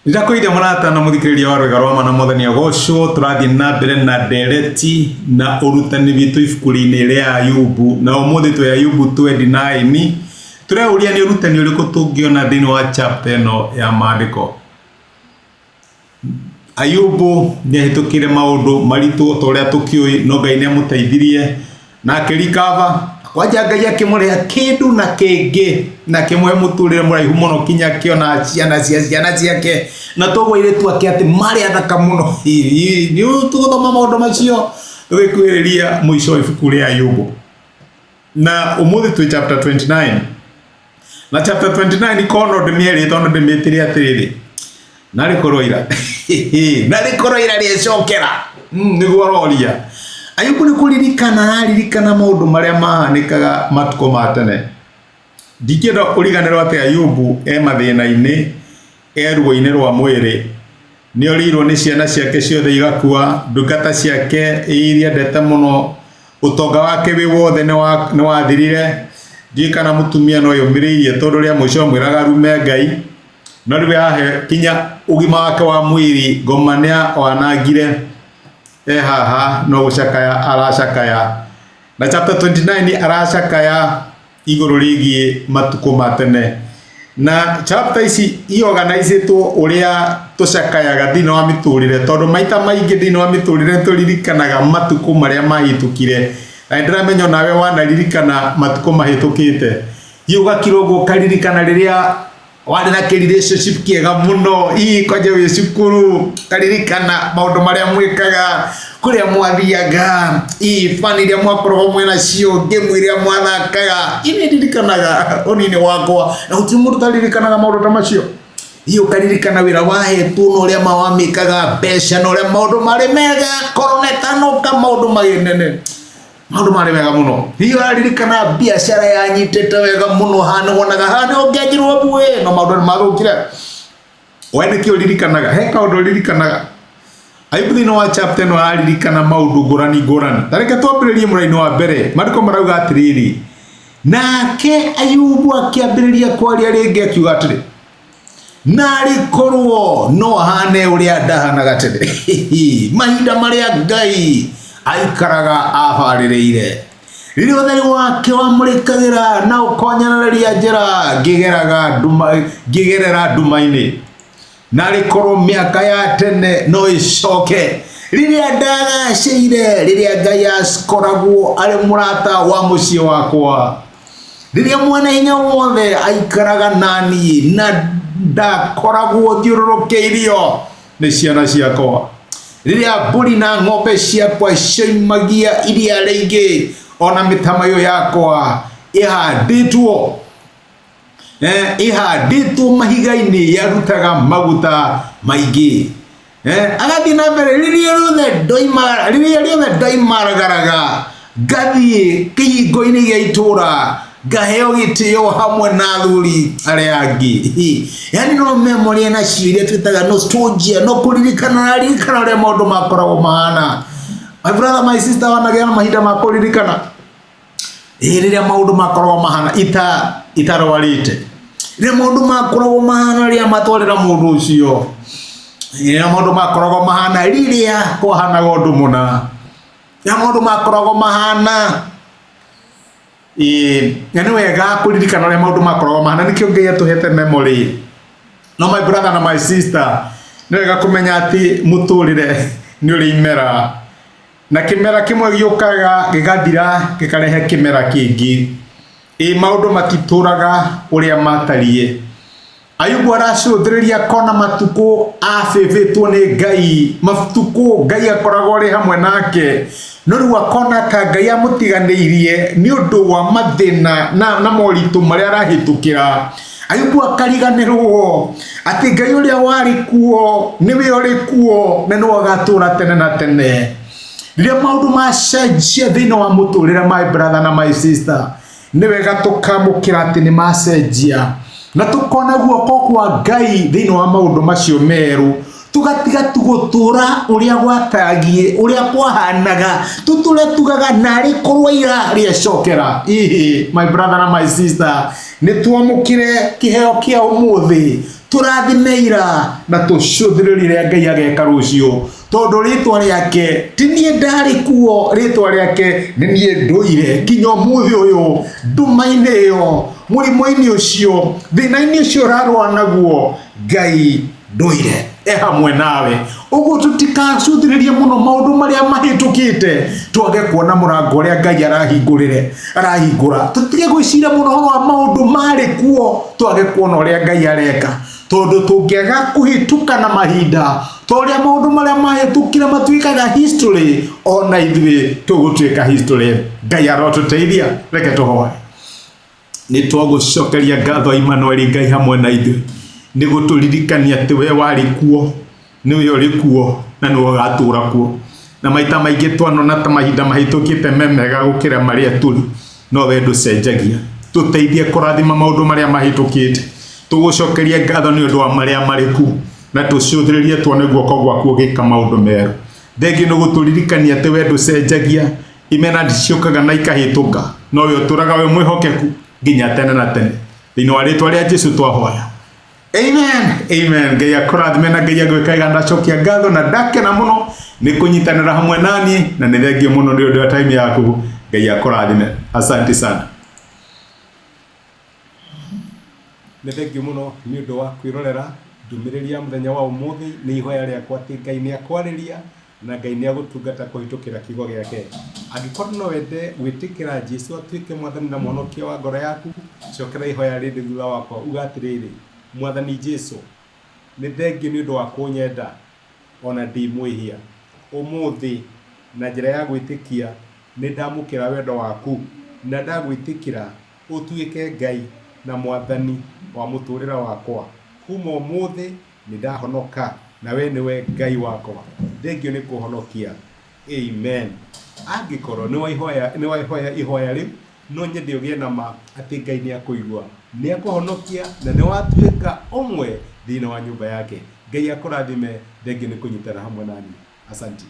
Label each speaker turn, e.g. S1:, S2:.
S1: Ndakũire mũrata na mũthikĩrĩria wa rwĩga rwa mana mwathani agocwo. Tũrathiĩ na mbere na ndereti na ũrutani witũ ibuku-inĩ rĩa Ayubu, na ũmũthĩ twĩ Ayubu 29. Tũreũria nĩ ũrutani ũrĩkũ tũngĩona thĩinĩ wa chapter ĩno ya maandĩko. Ayubu nĩ ahĩtũkĩire maũndũ maritũ ta ũrĩa tũkĩũĩ, no Ngai nĩ amũteithirie na akĩrikava. Kwanja Ngai akĩmũrĩha kĩndũ na kĩngĩ na akĩmũhe mũtũrĩre mũraihu mũno kinya akĩona ciana cia ciana ciake, na toguo airĩtu ake atĩ marĩ athaka mũno. Nĩ tũgũthoma maũndũ macio tũgĩkuhĩrĩria mũico wa ibuku rĩa Ayubu. Na ũmũthĩ twĩ chapter 29. Na chapter 29 kono ndĩmĩerĩte tondũ ndĩmĩtire atĩrĩrĩ, narĩ korwo ira narĩ korwo ira rĩecokera. Nĩguo aroria Ayubu nĩ kũririkana araririkana maũndũ marĩa mahanĩkaga matukũ ma tene. Ndingĩenda ũriganĩrwo atĩ Ayubu e mathĩna-inĩ, e ruo-inĩ rwa mwĩrĩ, nĩ orĩirwo nĩ ciana ciake ciothe igakua, ndungata ciake iria endete mũno, ũtonga wake wĩ wothe nĩ wathirire. Ndiũĩ kana mũtumia no eyũmĩrĩirie tondũ rĩa mũico amwĩraga arume Ngai, no rĩu ahe kinya ũgima wake wa mwĩrĩ ngoma nĩ wanangire, e haha no gũcakaya aracakaya. Na chapter 29 aracakaya igũrũ rĩgiĩ matukũ ma tene. Na chapter ici iorganizĩtwo ũrĩa tũcakayaga thĩinĩ wa mĩtũrĩre, tondũ maita maingĩ thĩinĩ wa mĩtũrĩre tũririkanaga matukũ marĩa mahĩtũkire. Na nĩ ndĩramenya onawe wanaririkana matukũ mahĩtũkĩte. Hihi ũgakira ũguo ũkaririkana rĩrĩa warĩ na kĩ relationship kĩega mũno, hihi kwanja wĩ cukuru, ũkaririkana maũndũ marĩa mwĩkaga, kũrĩa mwathiaga, hihi fun iria mwakoragwo mwĩnacio, game iria mwathakaga. Hihi nĩ ndirikanaga ũnini wakwa, na gũtirĩ mũndũ ũtaririkanaga maũndũ ta macio. Hihi ũkaririkana wĩra wahetwo na ũrĩa wamĩkaga mbeca na ũrĩa maũndũ marĩ mega, korona ĩtanoka maũndũ marĩ nene. Maũndũ marĩ mega mũno. Hihi ũraririkana biacara yanyitĩte wega mũno haha nĩ wonaga haha nĩ ũngĩanjirwo mbuĩ, no maũndũ nĩ mathũkire. We nĩkĩ ũririkanaga? He kaũndũ ũririkanaga? Ayubu thĩinĩ wa chapter ĩno araririkana maũndũ ngũrani ngũrani. Ta reke twambĩrĩrie mũraini wa mbere. Maandĩko marauga atĩrĩrĩ, nake Ayubu akĩambĩrĩria kwaria rĩngĩ akiuga atĩrĩ, narĩ korwo no ahane ũrĩa ndahanaga tene, mahinda marĩa Ngai aikaraga abarĩrĩire, rĩrĩa ũtheri wake wamũrĩkagĩra na ũkonyereria njĩra ngĩgeraga nduma, ngĩgerera nduma-inĩ. Narĩ korwo mĩaka ya tene no ĩcoke, rĩrĩa ndagacĩire, rĩrĩa Ngai akoragwo arĩ mũrata wa mũciĩ wakwa, rĩrĩa mwene hinya wothe aikaraga naniĩ na ndakoragwo thiũrũrũkĩirio nĩ ciana ciakwa, rĩrĩa mbũri na ng'ombe ciakwa cioimagia iria rĩingĩ, ona mĩtamaiyũ yakwa ĩhandĩtwo ĩhandĩtwo mahiga-inĩ yarutaga maguta maingĩ. Agathiĩ na mbere, rĩrĩa rĩothe ndoima, rĩrĩa rĩothe ndoimagaraga ngathiĩ kĩhingo-inĩ gĩa itũũra ngaheo gĩtĩo hamwe na athuri arĩa angĩ. Yani no memory nacio iria twĩtaga nostalgia, no kũririkana aririkana ũrĩa maũndũ makoragwo mahana. My brother, my sister, wanagĩa na mahinda ma kũririkana ĩ rĩrĩa maũndũ makoragwo mahana ita itarwarĩte, rĩrĩa maũndũ makoragwo mahana rĩrĩa matwarĩra mũndũ ũcio, rĩrĩa maũndũ makoragwo mahana rĩrĩa kwahanaga ũndũ mũna, rĩrĩa maũndũ makoragwo mahana. Ĩ na nĩ wega kũririkana ũrĩa maũndũ makoragwo mahana, nĩkĩo Ngai atũhete memory. No my brother na my sister, nĩ wega kũmenya atĩ mũtũrĩre nĩ ũrĩ imera, na kĩmera kĩmwe gĩũkaga gĩgathira gĩkarehe kĩmera kĩngĩ. Ĩ maũndũ matitũraga ũrĩa matariĩ. Ayubu aracũthĩrĩria akona matukũ abĩbĩtwo nĩ Ngai, matukũ Ngai akoragwo arĩ hamwe nake, no rĩu akona ta Ngai amũtiganĩirie nĩ ũndũ wa mathĩna na moritũ marĩa arahĩtũkĩra. Ayubu akariganĩrwo atĩ Ngai ũrĩa warĩ kuo nĩwe ũrĩ kuo na nĩwe ũgatũũra tene na tene. Rĩrĩa maũndũ macenjia thĩinĩ wa mũtũrĩre, my brother na my sister, nĩ wega tũkamũkĩra atĩ nĩ macenjia na tũkona guoko kwa Ngai thĩinĩ wa maũndũ macio merũ, tũgatiga tu gũtũra ũrĩa gwatariĩ, ũrĩa kwahanaga, tũtũre tugaga narĩ korwo ira rĩecokera. Hihi my brother na my sister, nĩ twamũkĩre kĩheo kĩa ũmũthĩ. Tũrathime ira na tũcũthĩrĩrie ũrĩa Ngai ageka rũciũ, tondũ rĩtwa rĩake ti niĩ ndarĩ kuo, rĩtwa rĩake nĩ niĩ ndũire nginya ũmũthĩ ũyũ, nduma-inĩ ĩyo, mũrimũ-inĩ ũcio, thĩna-inĩ ũcio ũrarũa naguo, Ngai ndũire e hamwe nawe. Ũguo tũtikacũthĩrĩrie mũno maũndũ marĩa mahĩtũkĩte, twage kuona mũrango ũrĩa Ngai arahingũrĩre arahingũra. Tũtige gwĩciria mũno ũhoro wa maũndũ marĩ kuo, twage kuona ũrĩa Ngai areka, tondũ tũngĩaga kũhĩtũka na mahinda ta ũrĩa maũndũ marĩa mahĩtũkire matuĩkaga history, ona ithuĩ tũgũtuĩka history. Ngai arotũteithia. Reke tũhoe. Nĩ twagũcokeria ngatho Immanueli Ngai hamwe na ithuĩ nĩ gũtũririkania atĩ we warĩ kuo, nĩwe ũrĩ kuo na nĩwe ũgatũra kuo. Na maita maingĩ twanona ta mahinda mahĩtũkĩte me mega gũkĩra marĩa tũrĩ, no we ndũcenjagia. Tũteithie kũrathima maũndũ marĩa mahĩtũkĩte. Tũgũcokerie ngatho nĩ ũndũ wa marĩa marĩ kuo na tũcũthĩrĩrie tuone guoko gwaku ũgĩka maũndũ merũ. Thengiũ nĩ gũtũririkania atĩ we ndũcenjagia. Imena ciũkaga na ikahĩtũka, no we ũtũraga wĩ mwĩhokeku nginya tene na tene. Thĩinĩ wa rĩtwa rĩa Jesu twahoya. Amen. Amen. Ngai akũrathime na Ngai agwĩka ndacokia ngatho na ndakena mũno nĩ kũnyitanĩra hamwe naniĩ na nĩ thengiũ mũno nĩ ũndũ wa time yaku. Ngai akũrathime. Asante sana. Nĩ thengiũ mũno nĩ ũndũ wa kwĩrorera ndũmĩrĩri ya mũthenya wa ũmũthĩ. Nĩ ihoya rĩakwa atĩ Ngai nĩ akwarĩria na Ngai nĩ agũtungata kũhĩtũkĩra kiugo gĩake. Angĩkorwo no wende gwĩtĩkĩra Jesu atuĩke Mwathani na Mũhonokia wa ngoro yaku, cokera ihoya rĩrĩ thutha wakwa uga atĩrĩrĩ, Mwathani Jesu, nĩ thengiũ nĩ ũndũ wa kũnyenda o na ndĩ mwĩhia. Ũmũthĩ, na njĩra ya gwĩtĩkia, nĩ ndamũkĩra wendo waku na ndagwĩtĩkĩra ũtuĩke Ngai na Mwathani wa mũtũrĩre wakwa. Kuma ũmũthĩ, Nĩ ndahonoka, na wee nĩwe Ngai wakwa. Thengiũ nĩ kũhonokia. Amen. Angĩkorwo nĩ waihoya, nĩ waihoya ihoya rĩu, no nyende ũgĩe na ma atĩ Ngai nĩ akũigua, nĩ akũhonokia na nĩ watuĩka ũmwe thĩinĩ wa nyũmba yake. Ngai akũrathime. Thengiũ nĩ kũnyitana hamwe na niĩ. Asanti.